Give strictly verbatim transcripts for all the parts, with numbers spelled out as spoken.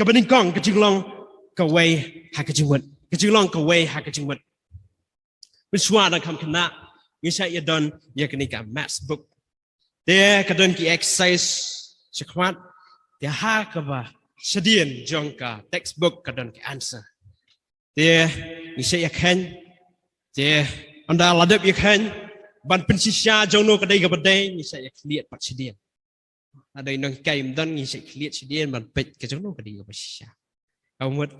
Kaba nyngkong, ka jinglong kawei ha ka jingmut. Ka jinglong kawei ha ka jingmut. Mynshuwa dang kham khynnah, ngi shait ïa don ïa kane ka maths book. Te ka don ki exercise shakhmat. Te ha kaba shadien jong ka textbook ka don ki answer. Te ngi shait ïa kheiñ. Te ynda la dep ïa kheiñ, ban pynshisha jongno ka dei kaba dei, ngi shait ïa khlieh pat shadien. Lada i nonghikai ym don, ngi shait khlieh shadien ban peit ka jongno ka dei kaba shisha. Ka mut,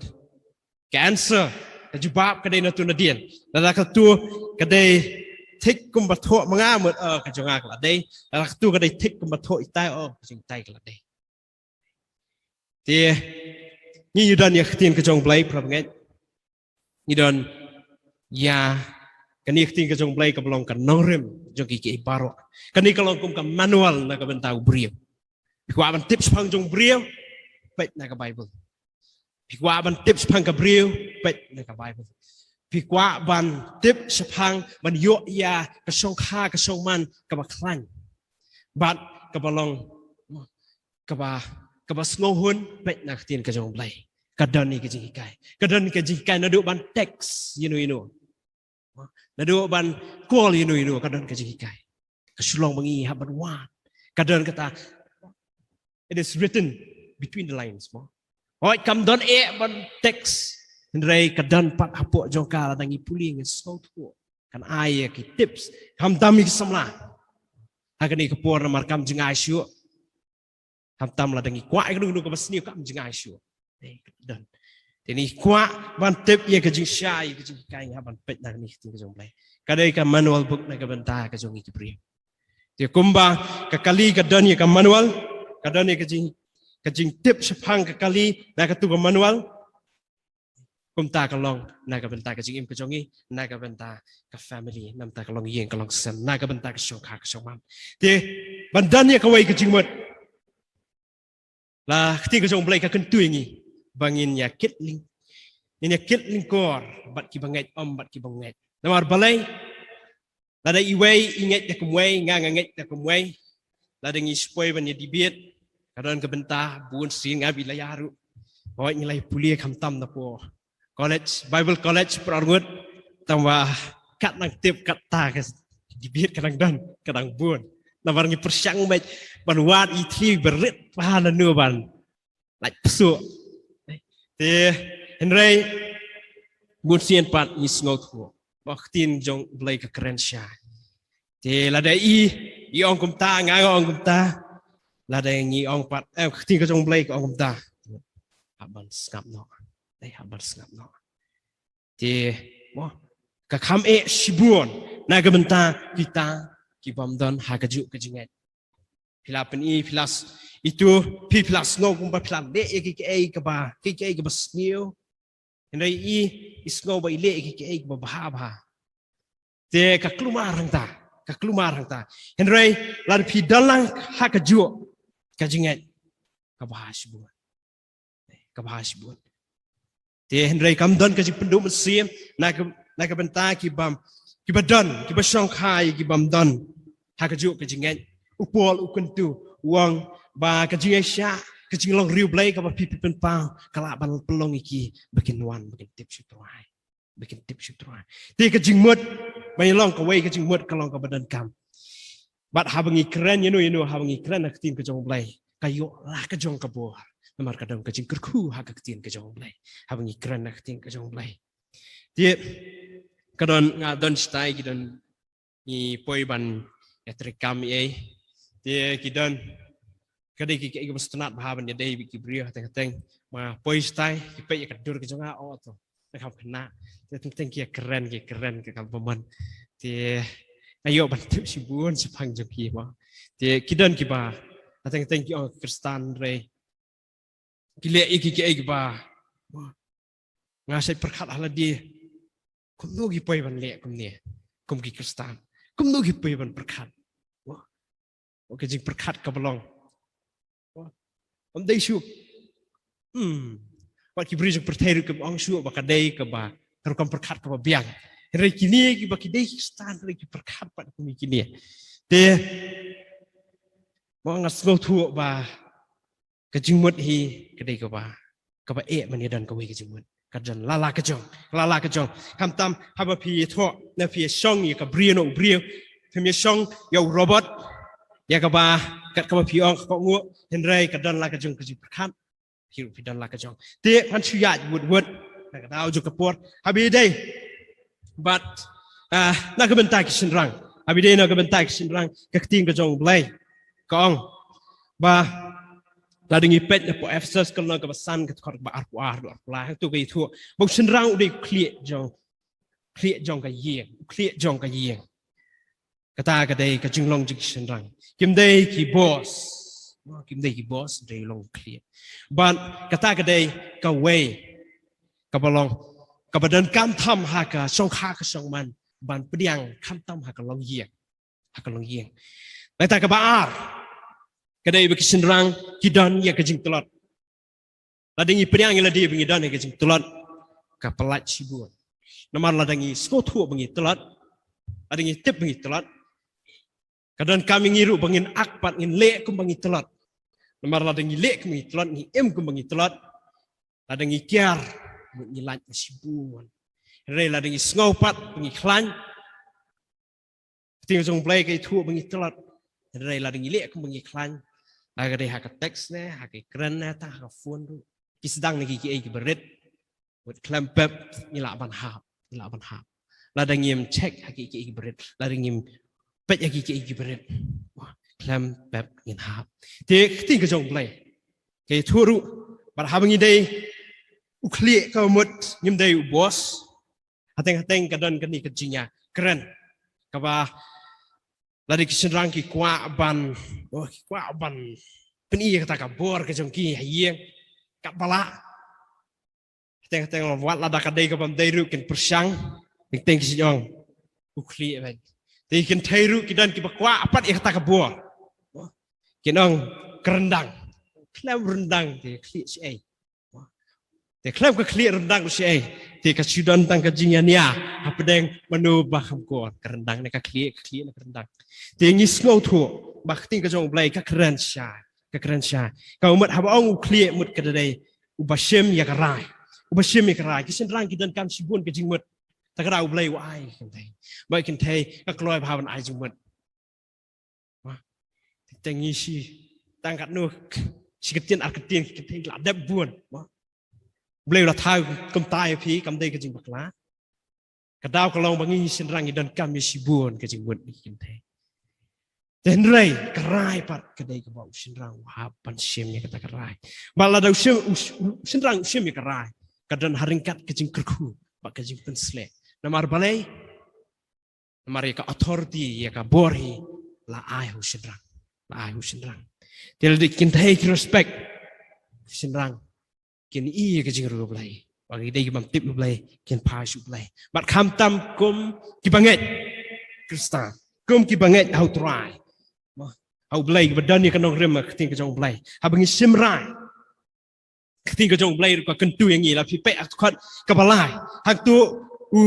ka answer, ka jubab ka dei na tu na dien. Lada katu ka dei thik kumba thoh ma nga, mut, eh, ka jong nga ka la dei. Lada katu ka dei thik kumba thoh itai, oh, ka jong itai ka la dei. Te ngi ïa don ïa ka ktien ka jong U Blei, para bangeit. Ngi don ïa kane ka ktien ka jong U Blei kaba long ka nongrim jong ki, ki baroh. Kane ka long kum ka manual na ka bynta u briew. Phi kwah ban tip shaphang jong u briew, peit na ka Bible. Phi kwah ban tip shaphang ka briew, peit na ka Bible. Phi kwah ban tip shaphang, ban ïoh ïa ka shongkha ka shongman kaba khlaiñ, bad kaba long, kaba, kaba sngewhun, peit na ka ktien ka jong U Blei. Ka don ïa ka jinghikai. Ka don ïa ka jinghikai naduh ban text ïano ïano. Naduh ban call ïano ïano, ka don ka jinghikai. Ka shu long ba ngi hap ban wad. Ka don kata, it is written between the lines, mo. Hooid, kam don eh ban text. Hynrei ka don pat hapoh jong ka, lada ngi pule, ngi sngewthuh, kan ai ïa ki tips. Khamtam ïa ki samla. Ha kane ka por namar kam jngai shuh. Khamtam lada ngi kwah ïa kano kano kaba sniew, kam jngai shuh. Te ka don. Te ngi kwah ban tip ïa ka jingshai, ïa ka jinghikai, ngi hap ban peit na kane ka ktien ka jong U Blei. Ka dei ka manual book na ka bynta ka jong ngi ki briew. Te kumba ka kali ka don ïa ka manual, ka don ïa ka jing, ka jingtip shaphang ka kali na katu ka manual. Kumta ka long na ka bynta ka jingim ka jong ngi, na ka bynta ka family, na ka bynta ka longïing ka longsem, na ka bynta ka shongkha ka shongman. Te ban don ïa kawei ka jingmut, la ka ktien ka jong U Blei ka kyntu ïa ngi ba ngin ïa kit lyng, ngin ïa kit lyngkor bad kiba ngeit, ym bad kiba ngeit. Namar balei? Lada iwei i ngeit da kumwei, nga nga ngeit da kumwei, lada ngi shu poi ban ïa debate, ka don ka bynta, bun sien nga bi la ïa ruh. Hooid, ngi la ïa pule khamtam napoh college, Bible College, Pyrshah Arngut, tangba kat nang tip katta ka debate ka dang don, ka dang bun. Namar ngi pyrshang beit ban wad i thli ba rit bha, lano ban lait pyrshah. Te hynrei bun sien pat ngi sngewthuh ba ka ktien jong U Blei ka kren shai. Te lada i, i ong kumta, nga nga ong kumta. Lada ngi ong pat, eh, ka ktien ka jong U Blei ka ong kumta. Hap ban sngap noh. Eh, hap ban sngap noh. Te, mo, ka kham eh shibun na ka bynta kita kibym don ha kajuh ka jingngeit. Phi la pyni, phi la s-, itu, phi, phi la sngew kumba phi la leh ïa kiei kiei kaba, kiei kiei kaba sniew. Hynrei i, i sngew ba i leh ïa kiei kiei kaba bha bha. Te ka kulmar hangta, ka kulmar hangta. Hynrei lada phi don lang ha kajuh ka jingngeit, ka bha shibun. Ka bha shibun. Te hynrei kam don ka jingpynduh mynsiem na ka, na ka bynta kibym, kiba don, kiba shongkha ïa kibym don ha kajuh ka jingngeit. U Paul u kyntu, u ong ba ka jingïaishah, ka jinglong riewblei kaba phi, phi pynpaw, ka lah ban pynlong ïa ki ba kin wan, ba kin tip sha U Trai. Ba kin tip sha U Trai. Te ka jingmut, ba ngi long kawei ka jingmut ka long kaba donkam. Bad haba ngi kren ïano ïano, haba ngi kren ha ka ktien ka jong U Blei, ka ïoh la ka jong ka bor. Namar ka don ka jingkyrkhu ha ka ktien ka jong U Blei. Haba ngi kren ha ka ktien ka jong U Blei. Te ka don, nga don shatai ki don ngi poi ban ïatrei kam ei. Te ki don, ka dei ki, ki, kiba sngewtynnat bha ban ïadei bad ki briew hateng hateng. Ma poi shatai, ki peit ïa ka dur ka jong nga, oh to. Nga kham khynnah. Te teng teng ki ïakren, ki ïakren ka kam bymman. Te nga ïoh ban tip shibun shaphang jong ki, mo. Te ki don kiba, hateng hateng ki ong Khristan, hynrei ki leh ïa kiei kiei kiba, nga shait pyrkhat ha lade, kumno ki poi ban leh kumne, kum ki Khristan, kumno ki poi ban pyrkhat. Wah, wah, ka jingpyrkhat kaba long, wah, ym dei shuh. Hmm. Bad ki briew jong pyrthei ruh kim ong shuh ba ka dei kaba, ka rukom pyrkhat kaba biang. Hynrei kine kiba ki dei Khristan, hynrei ki pyrkhat pat kum kine. Te, mo, nga sngewthuh ba ka jingmut hi ka dei kaba, kaba eh ban ïa don kawei ka jingmut. Ka don la la ka jong, la la ka jong. Khamtam haba phi ïathoh, ne phi ïashong ïa ka briew ne u briew, phim ïashong ïa u robot, ïa kaba, kat kaba phi ong ka kohnguh, hynrei ka don la ka jong ka jingpyrkhat. Phi ruh phi don la ka jong. Te ngan shu ïaid wut wut na ka daw jong ka por. Haba ïadei bad, ah, na ka bynta ki shynrang. Haba ïadei na ka bynta ki shynrang, ka ktien ka jong U Blei ka ong ba lada ngi peit na pdeng Ephesus ka lynnong kaba san, ka dkhot kaba arphew ar haduh arphew lai, hangto ka ïathuh ba u shynrang u dei u khlieh jong, khlieh jong ka ïing, u khlieh jong ka ïing. Kata ka dei ka jinglong jong ki shynrang. Kim dei ki boss. Oh, kim dei ki boss, dei long khlieh. Bad kata ka dei kawei kaba long, kaba donkam tam ha ka shongkha ka shongman ban pdiang khamtam ha ka longïing. Ha ka longïing. Nangta kaba ar ka dei ba ki shynrang ki don ïa ka jingtlot. Lada ngi pdiang ïa lade ba ngi don ïa ka jingtlot, ka pyllait shibun. Namar lada ngi sngewthuh ba ngi tlot, lada ngi tip ba ngi tlot, ka donkam ïa ngi ruh ba ngin ak pat, ngin leh kumba ngi tlot. Namar lada ngi leh kumba ngi tlot, ngi im kumba ngi tlot, lada ngi kiar, ngi lait shibun. Hynrei lada ngi sngew pat ba ngi khlaiñ, ka ktien jong U Blei ka ïathuh ba ngi tlot. Hynrei lada ngi leh kumba ngi khlaiñ, la ka dei ha ka text ne, ha ka kren ne, tang ha ka phone ruh, ki sdang na ki kiei kiba rit. Wat khlem pep ngi lah ban hap, ngi lah ban hap. Lada ngim check ha ki kiei kiba rit, lada ngim peit ha ki kiei kiba rit, wah, khlem pep ngin hap. Te ka ktien ka jong U Blei ka ïathuh ruh, bad haba ngi dei u khlieh, ka mut ngim dei u boss. Hateng hateng ka don kane ka jingïakren kaba lada ki shynrang ki kwah ban, oh, ki kwah ban pyni ïa kata ka bor ka jong ki ha ïing, katba lah. Hateng hateng, wat lada ka dei kabym dei ruh kin pyrshang. Teng teng ki sa ong, u khlieh bad. Te ki kynthei ruh ki don kiba kwah pat ïa kata ka bor. Kin ong ka ryndang. Khlem ryndang te khlieh shaei? Te khlem ka khlieh ryndang shaei? Te ka shu don tang ka jingïania hapdeng mano ba kham kor, ka ryndang ne ka khlieh, ka khlieh ne ka ryndang. Te ngi sngewthuh ba ka ktien ka jong U Blei ka kren shai, ka kren shai. Ka mut haba ong u khlieh, mut ka dei uba shim ïa ka rai. Uba shim ïa ka rai. Ki shynrang ki donkam shibun ka jingmut. Te ka da U Blei u ai kynthei. Ba kynthei ka kloi bha ban ai jingmut. Wah. Te ngi shi tang katno, shi ktien ar ktien ki kynthei la dep bun. Wah. Blei la thaw kumta ïa phi, kam dei ka jingbakla. Ka daw ka long ba ngi shynrang ngi donkam ïa shibun ka jingmut na ki kynthei. Te hynrei ka rai pat ka dei kaba u shynrang u hap ban shim ïa kata ka rai. Ba lada u shym, u sh-, u shynrang u shim ïa ka rai, ka don ha ryngkat ka jingkyrkhu bad ka jingpynshlur. Namar balei? Namar ïa ka authority, ïa ka bor hi la ai ha u shynrang. La ai ha u shynrang. Te lada ki kynthei ki respect u shynrang, kin ïohi ïa ka jingïarap U Blei. Ba ki dei ki bym tip U Blei, kin phai sha U Blei. Bad khamtam kum ki bangeit Khristan, kum ki bangeit ha U Trai, ha U Blei, kiba don ïa ka nongrim ha ka ktien ka jong U Blei. Haba ngi shim rai, ka ktien ka jong U Blei ruh ka kyntu ïa ngi, la phi peit ha ka dkhot kaba lai. Hangto u,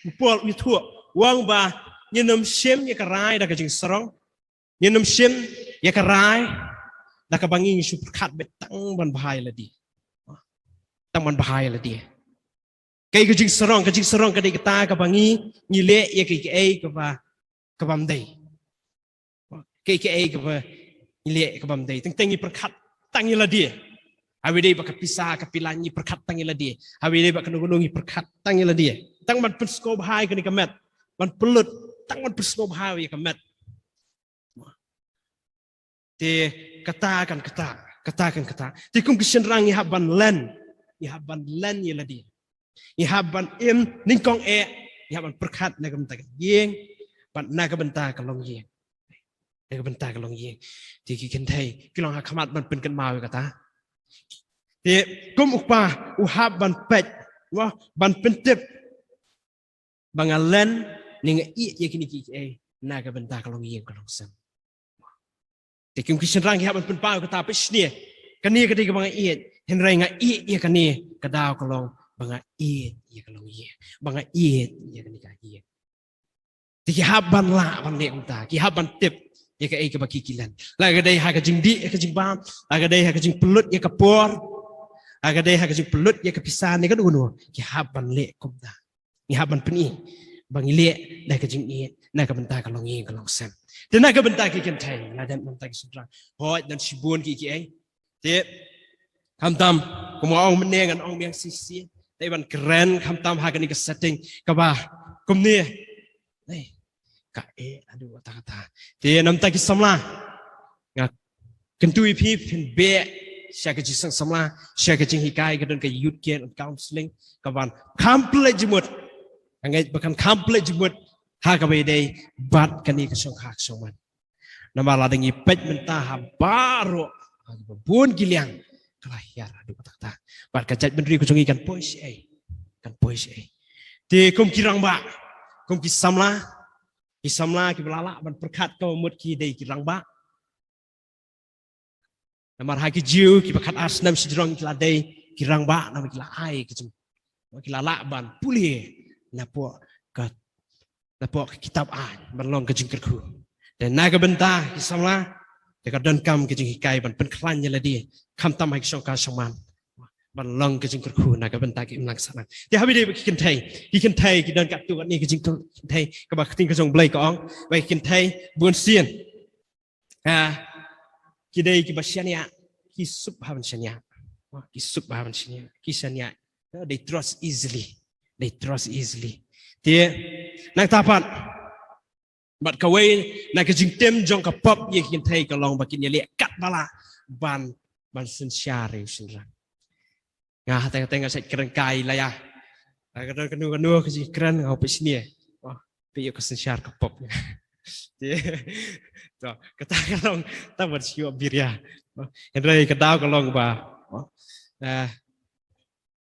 u Paul u ïathuh, u ong ba ngin ym shim ïa ka rai da ka jingsarong. Ngin ym shim ïa ka rai da kaba ngi shu pyrkhat beit tang ban bha ïa lade. Tang ban bha ïa lade. Kaei ka jingsarong? Ka jingsarong ka dei kata kaba ngi, ngi leh ïa kaei kaei kaba, kabym dei. Kaei kaei kaba ngi leh kabym dei. Teng teng ngi pyrkhat tang ïa lade. Haba ïadei bad ka pisa ka pilan ngi pyrkhat tang ïa lade. Haba ïadei bad kano kano ngi pyrkhat tang ïa lade. Tang ban pynsngewbha ïa kane ka met. Ban pynlut, tang ban pynsngewbha ïa ka met. Te kata kan kata, kata kan kata. Te kum ki shynrang ngi hap ban len, ngi hap ban len ïa lade. Ngi hap ban im nyngkong eh, ngi hap ban pyrkhat na ka bynta ka ïing, bad na ka bynta ka longïing. Na ka bynta ka longïing. Te ki kynthei ki long ha khmat ban pynkynmaw ïa kata. Te kum u kpa u hap ban peit, wah, ban pyntip ba nga len ne nga ïeit ïa kine kiei kiei na ka bynta ka longïing ka longsem. Te kum ki shynrang ki hap ban pynpaw kata, peit shane, kane ka dei kaba nga ïeit, hynrei nga ïeit ïa kane, ka daw ka long ba nga ïeit ïa ka longïing, ba nga ïeit ïa kane ka ïing. Te ki hap ban lah ban leh kumta, ki hap ban tip ïa kaei kaba ki, ki len. La ka dei ha ka jingdih ïa ka jingbam, la ka dei ha ka jingpynlut ïa ka por, Ha ka dei ha ka jingpynlut ïa ka pisa ne kano kano, ki hap ban leh kumta. Ngi hap ban pyni ba ngi leh da ka jingïeit na ka bynta ka longïing ka longsem. Te na ka bynta ki kynthei, la dep na ka bynta ki shynrang. Hooid, don shibun ki kiei. Te khamtam, kumba ong mynne ngan ong biang shisha. Te ban kren khamtam ha kane ka setting kaba kumne. Ei, ka eh, aduh, kata kata. Te na ka bynta ki samla, nga kyntu ïa phi, phin beh sha ka jingseng samla, sha ka jinghikai, ka don ka youth care and counseling, kaban kham pynleit jingmut. Nga ngeit ba kan kham pynleit jingmut ha kaba ïadei bad kane ka shongkha shongman. Namar lada ngi peit mynta ha baroh, ha kiba bun ki liang, ka la hiar haduh katta katta. Bad ka jaitbynriew ka jong ngi kan poi shaei, kan poi shaei. Te kum ki rangbah, kum ki samla, ki samla kiba la lah ban pyrkhat ka mut ki dei ki rangbah. Namar ha ki Jiw kiba khatar snem shajrong ki la dei ki rangbah, namar ki la ai ka jing, ki la lah ban pule napoh ka, napoh ka kitab aiñ ban long ka jingkyrkhu. Te na ka bynta ki samla, te ka donkam ka jinghikai ban pynkhlaiñ ïa lade, khamtam ha ki shongkha shongman, ban long ka jingkyrkhu na ka bynta ki imlang sahlang. Te haba ïadei bad ki kynthei, ki kynthei ki don katto katne ka jingkynthei kaba ka ktien ka jong U Blei ka ong ba ki kynthei bunsien, ah, ki dei kiba shaniah, ki suk bha ban shaniah. Oh, ki suk bha ban shaniah, ki shaniah. Oh, they trust easily. They trust easily. Te nangta pat, bad kawei na ka jingtim jong ka pop ïa ki kynthei ka long ba kin ïaleh katba lah ban, ban synshar ïa u shynrang. Nga hata kata nga sait kren kai la ïa. Ka don kano kano ka jingkren nga hap sniew. Oh, peit ïa ka synshar ka pop. Te, to, kata ka long, ta ban shu biria. Oh, hynrei ka daw ka long ba, oh, eh,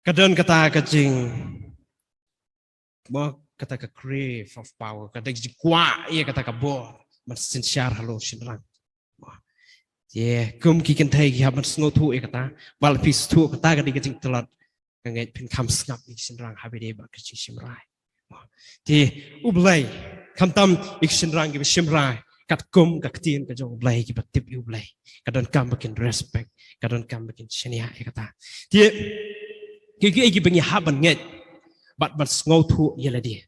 ka don kata ka jing, mo, kata ka crave of power, kata ka jingkwah ïa kata ka bor ban synshar halor u shynrang. Mo. Te kum ki kynthei ki hap ban sngewthuh ïa kata, bad lada phi sngewthuh kata ka dei ka jingtlot, nga ngeit phin kham sngap ïa ki shynrang haba ïadei bad ka jingshim rai. Mo. Te U Blei, khamtam ïa ki shynrang kiba shim rai, katkum ka ktien ka jong U Blei, kiba tip ïa U Blei, ka donkam ba kin respect, ka donkam ba kin shaniah ïa kata. Te kiei kiei kiba ngi hap ban ngeit bad ban sngewthuh ïa lade.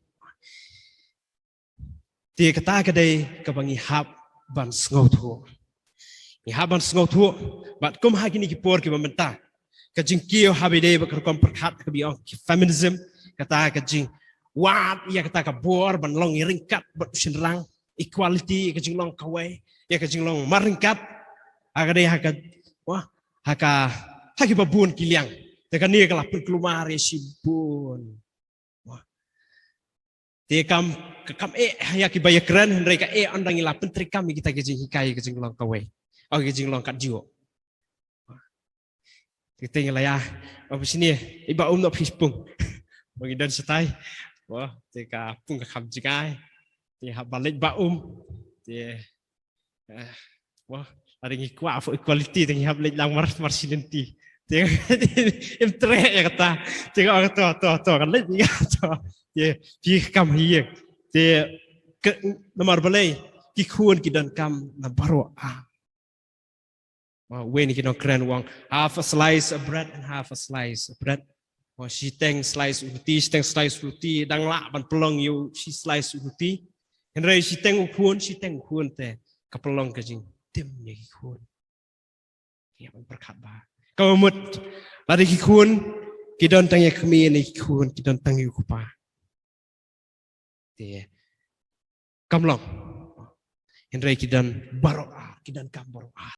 Te kata ka dei kaba ngi hap ban sngewthuh. Ngi hap ban sngewthuh, bad kum ha kine ki por kiba mynta, ka jingkiew haba ïadei bad ka rukom pyrkhat kaba ong ki feminism, kata ka jingwad ïa kata ka bor ban long ïaryngkat bad u shynrang, equality, ïa ka jinglong kawei, ïa ka jinglong marryngkat, ha ka dei ha ka, wah, ha ka, ha kiba bun ki liang. Te kane ka la pynkulmar ïa shibun. Wah. Te kam, ka kam eh ïa kiba ïakren, hynrei ka eh ynda ngi la pyntreikam ïa kita ki jinghikai, ki jinglong kawei, oh, ki jinglong katjuh. Te ngi la ïa, oh, ba shane, i Bah Um noh phi pung. Ba ngi don shatai. Wah, te ka pung ka kham jngai. Te hap ban leit Bah Um. Te, eh, wah, lada ngi kwah for equality, te ngi hap leit lang mar, mar shinti. Te im treh ïa kata. Te ka, to, to, to, kan leit ïa to. Te phi kam hi ïa. Te ka, namar balei, ki khun ki donkam na baroh ar. Wah, uwei na ki nongkren u ong, half a slice of bread and half a slice of bread. Wah, shiteng slice u roti, shiteng slice u roti, dang lah ban pynlong ïa u shi slice u roti. Hynrei shiteng u khun, shiteng u khun te, ka pynlong ka jingtim ïa ki khun. Ki hap ban pyrkhat bha. Ka mut, lada ki khun ki don tang ïa ka kmie ne ki khun ki don tang ïa u kpa. Te kam long. Hynrei ki don baroh ar, ki donkam baroh ar.